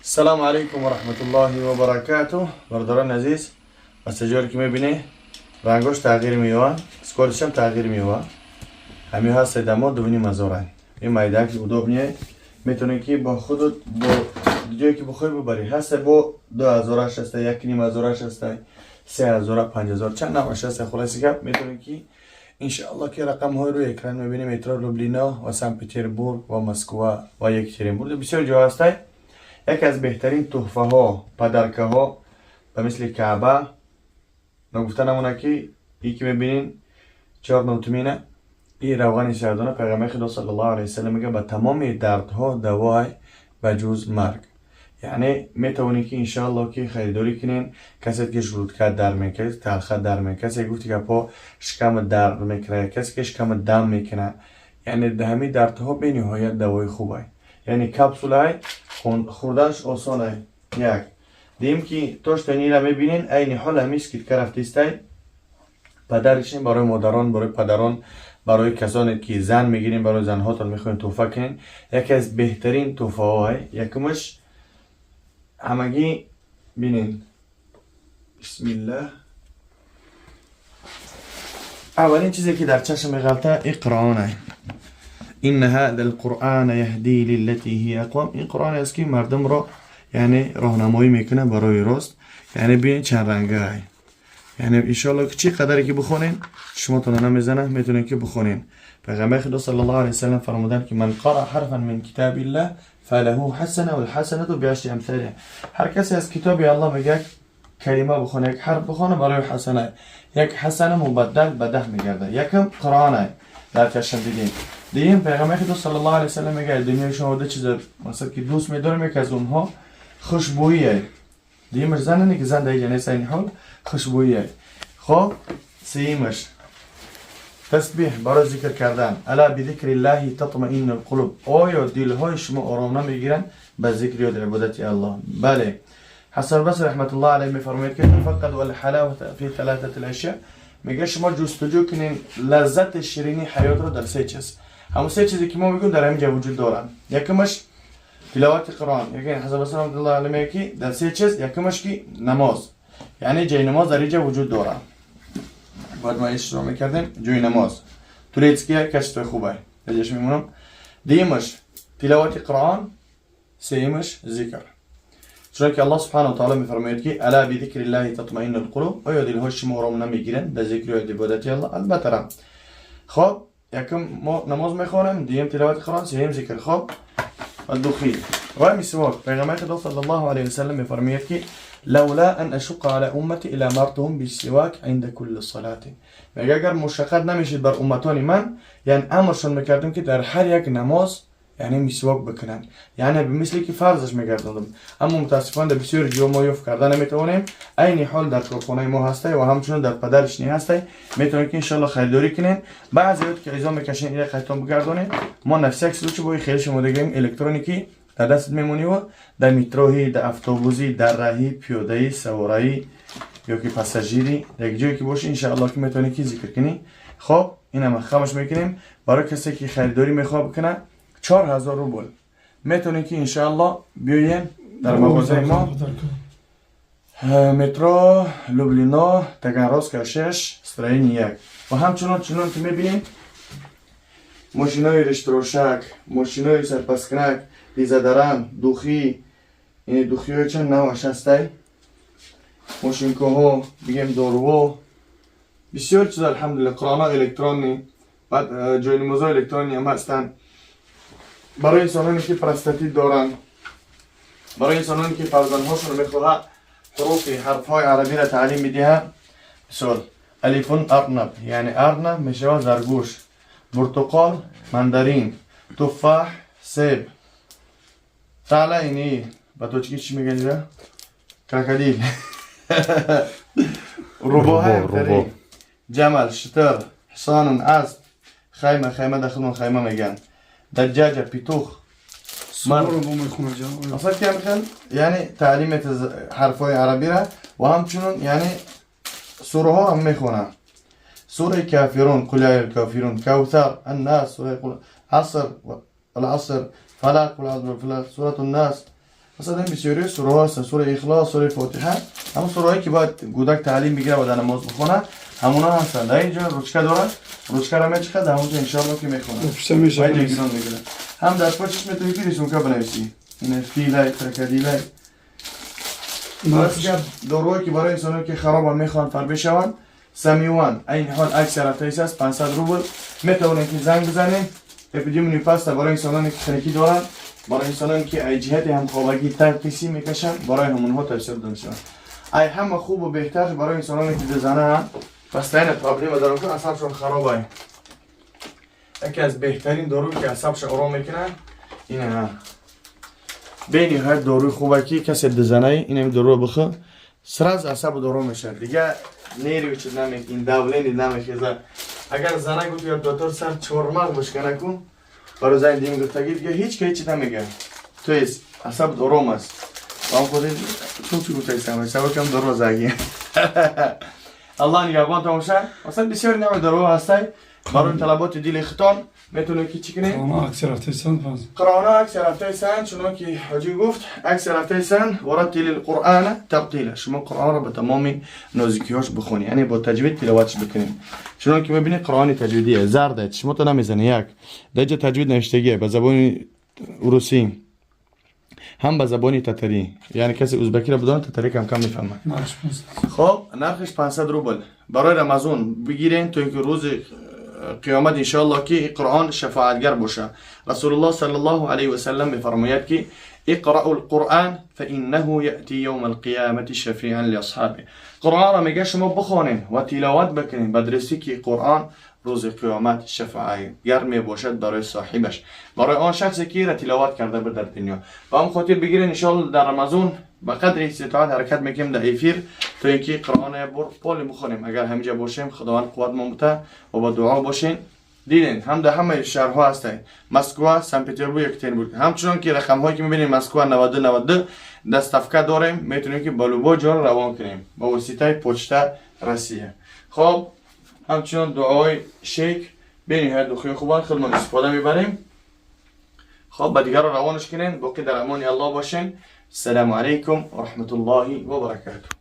Салому алейкум ва раҳматуллоҳи ва баракатуҳ. Бародарони азиз, массажёре ки мебинӣ, рангош тағйир меёвад, скорость шам тағйир меёвад. Ҳамин ҳаст дамо 2500. Ин майдак удобный, метавонӣ ки бо худат бо ҷое ки бихоҳӣ бибарӣ. Ҳаста бо 2000-аш ҳаста, 1500-аш ҳаста, 3000, 5000, чанд навъаш ҳаста. Хулоси гап, метавонӣ ки иншаалло ки рақамҳои рӯи экран мебинем, метро Люблино ва Санкт Петербург ва Москва ва Екатеринбург, бисёр ҷо ҳастай. Яке аз беҳтарин тӯҳфаҳо, подарка ҳо ба мисли Каъба. Ногуфта намона ки и ки мебинин чор тумина, и равғани сардона. Пайғамбари Худо саллаллоҳу алайҳи васаллам мега: ба тамоми дардҳо давоай ба ҷуз марг. Яъне метавонӣ ки иншаалло ки харидорӣ кунен. Касе ки желудка дард мекунад, талха дард мекунад, касе гуфти гапҳо, шикама дард мекунад, касе ки шикама дам мекунад, яъне ҳамин дардҳо бениҳоят давои хубай. Яъне капсулай, хӯрданаш осонай. Як дигим ки то что нира мебинен, айни ҳол ҳамин скидка рафтистай. Подарочный барои модарон, барои падарон, барои касоне ки зан мегирем, барои занҳотон мехоҳем тӯҳфа кунем, яке аз беҳтарин тӯҳфаҳоай. Якумаш ҳамагӣ бинен, бисмиллаҳ, аввалин чизе ки дар чашм меғалта, ин Қуръонай. إن هذا القرآن يهدي للتي هي أقوم. Ин Қуръоне аст ки мардумро, яъне, роҳнамоӣ мекунад барои рост. Яъне бинед, чанд рангай. Яъне иншоалло ки чӣ қадаре ки бихонен, шумотона намезана, метавонед ки бихонен. Пайғамбари Худо саллаллоҳу алайҳи васаллам фармуданд ки: من قرأ حرفا من كتاب الله فله حسنة والحسنة بعشر أمثالها. Ҳар касе аз китоби Аллоҳ мега як калима бихоне, як ҳарф бихоне, барои ҳасана, як ҳасана мубаддал ба 10 мегардад. Якум Қуръонай дар чашм дидем. Дуюм, пайғамбари Худо саллаллоҳу алайҳи васаллам мега: дунёи шумо ду чиза масалан ки дӯст медорем, яке аз онҳо хушбӯие. Дуюмаш занане ки зан дар инҷа нест айни ҳол, хушбӯие. Хоб, сеюмаш тасбиҳ барои зикр кардан. ألا بذكر الله تطمئن القلوب. Оё дилҳои шумо ором намегиранд ба зикри ёди ибодати Аллоҳ? Бале. Ҳасан Басри раҳматуллоҳ алайҳ мефармояд ки تفقدوا الحلاوة في ثلاثة الأشياء. Мега, шумо ҷустуҷӯ кунед лаззати ширини ҳаётро дар се чиз. Ҳамон се чизе ки мо мегӯем, дар ҳамин ҷа вуҷуд доранд. Якумаш тиловати Қуръон. Яке Ҳасан Басри раҳматуллоҳ алайҳ мега ки дар се чиз, якумаш ки намоз, яъне ҷои намоз дар инҷа вуҷуд дорад. Бояд ма ишро мекардем. Ҷои намоз турецкия, качество и хубай, даҷаш мемонам. Дуюмаш тиловати Қуръон, сеюмаш зикр, чунонки Аллоҳ субҳанаҳу ва таъоло мефармояд ки: ألا بذكر الله تطمئن القلوب. Оё дилҳои шумо ором намегиранд ба зикри ёди ибодати Аллоҳ? Албатта рам. Хоб, якум мо намоз мехонем, дуюм тиловати Қуръон, сеюм зикр. Хоб, ва духи ва мисвок. Пайғамбари Худо саллаллоҳу алайҳи васаллам мефармояд ки: لولا أن أشق على أمتي لأمرتهم بالسواك عند كل صلاة. Мега, агар мушаққат намешид бар умматони ман, яъне амршон мекардам ки дар ҳар як намоз, яъне, мисвок бикунанд, яъне мисли ки фарзаш мегардондам. Аммо мутаассифона дар бисёри ҷо мо ёфт карда наметавонем. Айни ҳол дар корхонаи мо ҳастай ва ҳамчунин дар подарочный ҳастай. Метавонед ки иншоалло харидорӣ кунед. Баъзеёт ки изом мекашен, ира қайтон бигардонед. Мо на всякий случай бо хеле шумо дигем электроникӣ дар дастат мемониву дар метроҳӣ, дар автобусӣ, дар раҳӣ, пиёдаӣ, савораӣ ё ки пассажирӣ, як ҷое ки бошӣ, иншаалло ки метавонӣ ки зикр кунӣ. Хоб, инам хамаш мекунем. Барои касе ки харидорӣ мехоҳад бикунад, 4000 рубл, метавонед ки иншаалло биёен дар мағозаи мо, метро Люблино, Таганрогская 6, строение 1. Ва ҳамчунон, чунон ки мебинем, мошинои рештрошак, мошинои сарпаскунак, дезодорант, духи, ини духи ҳои чанд навъаш ҳастай, мошинкаҳо, бигем, доруҳо, бисёр чиз, алҳамдулилла. Қуръонҳо электронный, баъд ҷойнамозҳои электронный ҳам ҳастанд. Барои инсононе ки простатит доранд, барои инсононе ки фарзандҳошон мехоҳад ҳуруфи ҳарфҳои арабиро таълим бидиҳад, мисол: ألف أرنب, яъне أرنب мешавад заргӯш, برتقال мандарин, تفاح себ, ثعلب ини ба тоҷикӣ чӣ мегӯянд ира? Крокодил, рӯбоҳ, جمل шутур, حصان асп, خيمة, خيمة дар худмон хайма мегӯянд, دجاجة петух. Асла ки ҳамихел, яъне таълими ҳарфҳои арабира ва ҳамчунин, яъне, сураҳо ҳам мехонад: сураи Кафирун, قل يا الكافرون, Кавсар, Аннас, сураи Аср, العصر, Фалақ, قل أعوذ, سورة الناس. مثلا بسیاری سوره ها هستن، سوره اخلاص، سوره فاتحه، همون سوره هایی که باید کودک تعلیم بگیره و در نماز بخونه، همونا هستن. در اینجا ручка داره، ручка را میچخه، در اونجا انشالله که میخونه. نوشته میشه. باید گیران میگیره. هم در پاچش میتونی که рисунка بنویسی، این فیلای، крокодил ای. نرخش راست داروهایی که برای انسانایی که خرابن، میخوان فربه شوند، سمیوان این حال عکس رفته است، 500 روبل. میتونید که زنگ بزنید. эпидемии паста برای انسانانی که خنکی دارن، برای انسانانی که از جهت همخوابگی تنقیسی میکشن، برای همونها توصیه داده میشن. ای همه خوب و بهتر برای انسانانی که دزنه هم постоянно проблема دارن که اعصابشون خرابه، یکی از بهترین دارو که اعصابش آرام میکنه اینه. ها، بینهایت داروی خوبه که کسی دزنه این هم دارو بخه، сразу اعصاب دارو میشه، دیگه нервы چیز نمی این давление نمیخیزه. اگر زنه گفت یا دکتر سر چهارمغ بشکنه کن، برای زن دیم گفتگی دیگه هیچ که هیچ نمیگه، то есть اعصاب آرام است. و هم خود تو چی گفتی؟ سمه سبب کم دارو زگی. الله نگهبان باشه. مثلا بسیار نوع دارو هسته برای طلبات دل ختان. میتونه که چی کنی؟ قرآن عکس رفته سن پس. قرآن عکس رفته سن، چون که حاجی گفت عکس رفته سن. ورتل القرآن ترتیلا، شما قرآن را به تمام نازکی‌هاش بخونی، یعنی با تجوید تلاوتش بکنیم. چون که میبینی قرآن تجویدیه، زرده، شما تو نمیزنی. یک در اینجا تجوید نوشتگیه، به زبان روسی هم به زبان تتری، یعنی کسی ازبکی را بدون تتری کم کم میفهمه. نرخش 500. خب، نرخش 500 روبل. برای رمضان بگیرین تا اینکه روز قیامت انشاءالله که قرآن شفاعتگر باشه. رسول الله صلی الله علیه و سلم میفرماید که اقرأوا القرآن فإنه يأتي يوم القيامة شفيعا لأصحابه. قرآن را میگه شما بخوانین و تلاوت بکنین، بدرسی که قرآن روز قیامت شفاعتگر می باشد برای صاحبش، برای آن شخصی که را تلاوت کرده بود در دنیا. و هم خاطر بگیرین، انشاءالله در رمضان به قدر استطاعت حرکت میکنیم در эфир تا اینکه قرآن بر پول بخونیم. اگر همینجا باشیم، خداوند قوت ما بده و با دعا باشین. دیدین، هم در همه شهرها هستن، مسکو، سن پتربورگ، یکاترینبورگ. همچنان که رقم هایی که میبینیم، مسکو 92 92، доставка داریم، میتونیم که به любой جا روان کنیم با واسطه почта Россия. خب، همچنان دعای شیک بینهایت دخوی خوبان، خودمان استفاده میبریم. خب، با دیگر رو روانش کنین. باقی در امان الله باشین. السلام علیکم و رحمت الله و برکاته.